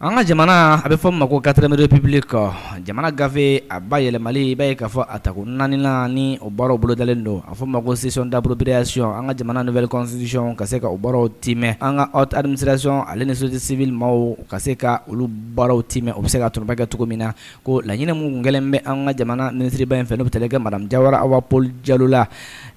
An ka jamana, a bɛ fɔ min ma ko 4ème république, jamana gafe a bayɛlɛmali i b'a ye k'a fɔ a tako 4nan ni o baaraw bolodalen don, a fɔ ma ko session d'appropriation an ka jamana nouvelle constitution ka se ka o baaraw tiimɛ, an ka haute administration ale ni société civile maaw ka se ka olu baaraw tiimɛ u bɛ se ka tɔnɔbɔ kɛ cogo min na, ko laɲini min kɛlen bɛ an ka jamana minisiriba in fɛ n'o bɛ tali kɛ madame Jawara Awa Paul Jalo la,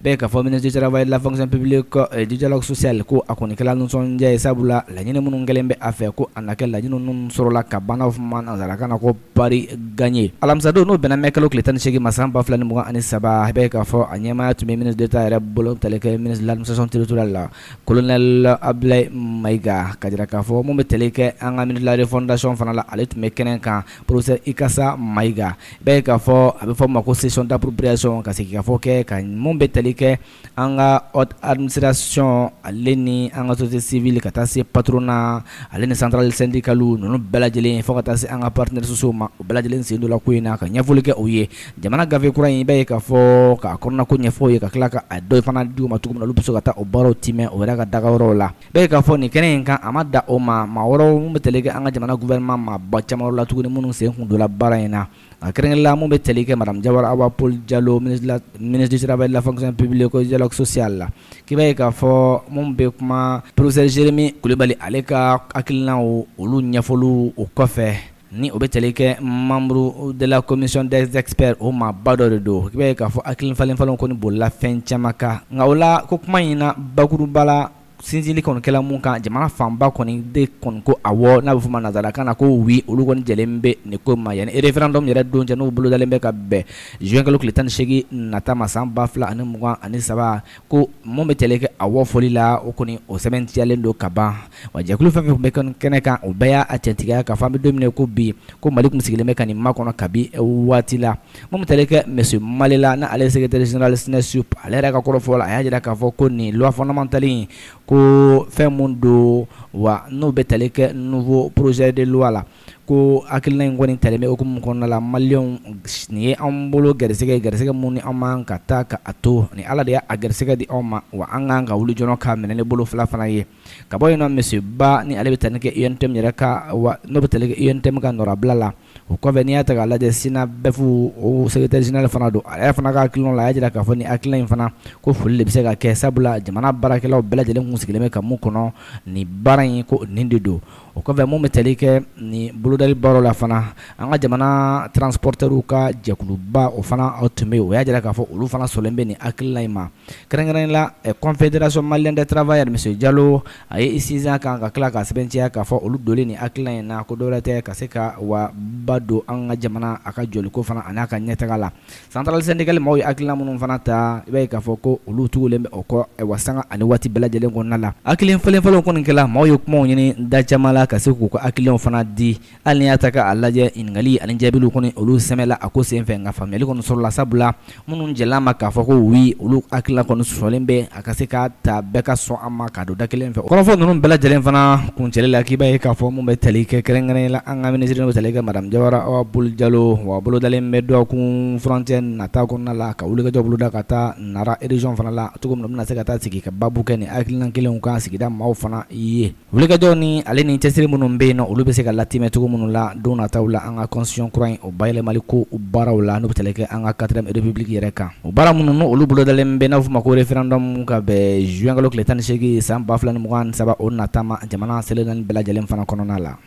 bɛɛ k'a fɔ ministre du travail, de la fonction publique et du dialogue social ko a kɔni kɛla nisɔndiya ye, sabula laɲini minnu kɛlen bɛ a fɛ ko a na kɛ laɲini ninnu sɔrɔla ka ban, n'a bɛ fɔ ma nansarakan na ko pari gagné. Alamisadon, n'o bɛnna mai kalo tile 18 ma san 2023, bɛɛ k'a fɔ a ɲɛmaaya tun bɛ ministre d'État yɛrɛ bolo, tali kɛ ministre de l'administration territoriale la, colonel Abdoulaye Mayiga, ka jira k'a fɔ mun bɛ tali kɛ an ka ministre de la refondation fana la, ale tun bɛ kɛnɛ kan, professeur Ikasa Mayiga. Bɛɛ k'a fɔ a bɛ fɔ ma ko session d'appropriation, ka sigikafɔ kɛ ka mun bɛ tali kɛ an ka haute administration ale ni an ka société civile, ka taa se patronat ale ni centrale syndicale ninnu bɛɛ lajɛlen, fo ka taa se an ka partenaires sociaux ma, u bɛɛ lajɛlen sen don la ko in na ka ɲɛfɔli kɛ u ye jamana gafe kura in, i b'a ye k'a fɔ k'a kɔnɔna ko ɲɛfɔ u ye, ka tila ka a dɔ fana di u ma cogo min na olu bɛ se ka taa o baaraw timɛ o yɛrɛ ka dagayɔrɔw la. Bɛɛ k'a fɔ nin kɛnɛ in kan, a ma da o ma, maa wɛrɛw mun bɛ tali kɛ an ka jamana gouvernement maaba caman wɛrɛ la tuguni minnu sen kun donna baara in na, a kɛrɛnkɛrɛnnenya la mun bɛ tali kɛ madame Jawara Awa Paul Jalo, ministre du travail, de la fonction publique et du dialogue social la, k'i b'a ye k'a fɔ mun bɛ kuma professeur Jérémie Coulibaly, ale ka hakilinaw olu ɲɛfɔliw o kɔfɛ, ni o bɛ tali kɛ membre de la commission des experts, o maaba dɔ de don. I b'a ye k'a fɔ hakili falen falenw kɔni bolila fɛn caman kan, nka o la ko kuma in na bakuruba la, sinsinli kɔni kɛla mun kan, jamana fanba kɔni de kɔni ko awɔ, n'a bɛ fɔ ma nansarakan na ko oui, olu kɔni jɛlen bɛ nin ko ma yanni référendum yɛrɛ don cɛ, n'o bolodalen bɛ ka bɛn juin kalo tile 18 nata ma san 2023, ko mun bɛ tali kɛ awɔ fɔli la, o kɔni o sɛbɛntiyalen don ka ban. Wa jɛkulu fɛn fɛn tun bɛ kɛnɛ kan, o bɛɛ y'a cɛntigiya k'a fɔ an bɛ don min ko bi, ko Mali tun sigilen bɛ ka nin makɔnɔ kabi waati la. Mun bɛ tali kɛ monsieur Malela, n'ale ye secrétaire général SYNESUP, ale yɛrɛ ka kɔrɔfɔ la, a y'a jira k'a fɔ ko nin loi fondamentale in, ko fɛn mun don wa, n'o bɛ tali kɛ nouveau projet de loi la, ko hakilina in kɔni talen bɛ hukumu kɔnɔna la, maliyɛnw, nin ye anw bolo garisɛgɛ, garisɛgɛ mun ni anw man ka taa ka a to ni Ala de y'a garisɛgɛ di anw ma, wa an kan ka wuli joona k'a minɛ ni bolo fila fana ye. Ka bɔ yen nɔ, monsieur Ba, ni ale bɛ tali kɛ UNTM yɛrɛ ka wa, n'o bɛ tali kɛ UNTM ka nɔrabila la. O kɔfɛ, n'i y'a ta k'a lajɛ, SYNABEF o secrétaire général fana don, a yɛrɛ fana ka hakilina la, a y'a jira k'a fɔ ni hakilina in fana ko foli de bɛ se ka kɛ, sabula jamana baarakɛlaw bɛɛ lajɛlen kun sigilen bɛ ka mun kɔnɔ nin baara in, ko nin de don. O kɔfɛ, mun bɛ tali kɛ nin bolodali baaraw la fana, an ka jamana transporteurs ka jɛkuluba, o fana o tun bɛ yen, o y'a jira k'a fɔ olu fana sɔnlen bɛ nin hakilina in ma. Kɛrɛnkɛrɛnnen la, Confédération malienne des travailleurs, monsieur Jalo, a ye i sinsin a kan ka tila ka sɛbɛntiya k'a fɔ olu donlen nin hakilina in na, ko dɔwɛrɛ tɛ ka se ka wa ba don an ka jamana a ka jɔliko fana a n'a ka ɲɛtaga la. Centrale syndicale maaw ye hakilina minnu fana ta, i b'a ye k'a fɔ ko olu tugulen bɛ o kɔ wa sanga ani waati bɛɛ lajɛlen kɔnɔna la. Hakili falen falenw kɔni kɛla, maaw ye kumaw ɲini da caman la ka se k'u ka hakilinaw fana di. Hali n'i y'a ta k'a lajɛ, ɲininkali ani jaabiw kɔni olu sɛmɛla a ko senfɛ, nka faamuyali kɔni sɔrɔla, sabula minnu jɛla ma k'a fɔ ko oui, olu hakilina kɔni sɔrɔlen bɛ a ka se ka ta, bɛɛ ka sɔn a ma ka don da kelen fɛ. Kɔrɔfɔ ninnu bɛɛ lajɛlen fana kuncɛli la, k'i b'a ye k'a fɔ mun bɛ tali kɛ kɛrɛnkɛrɛnnen la an ka minisiri, bɛ tali kɛ madame Jawara Awa Paul Jalo, wa bolodalen bɛ dɔgɔkun furancɛ nata kɔnɔna la ka wulikajɔ boloda ka taa Nara région fana la cogo min na, u bɛna se ka taa sigi ka baabu kɛ nin hakilina kelenw kan sigida maaw fana ye. Wulikajɔ ni ale ni cɛsiri minnu bɛ yen nɔ, olu bɛ se ka latimɛ cogo minnu la don nataw la an ka constitution kura in o bayɛlɛmali ko baaraw la, n'o bɛ tali kɛ an ka quatrième république yɛrɛ kan, o baara minnu n'olu bolodalen bɛ, n'a bɛ f'o ma ko référendum, ka bɛn juin kalo tile 18 san 2023 o nata ma jamana selen naani bɛɛ lajɛlen fana kɔnɔna la.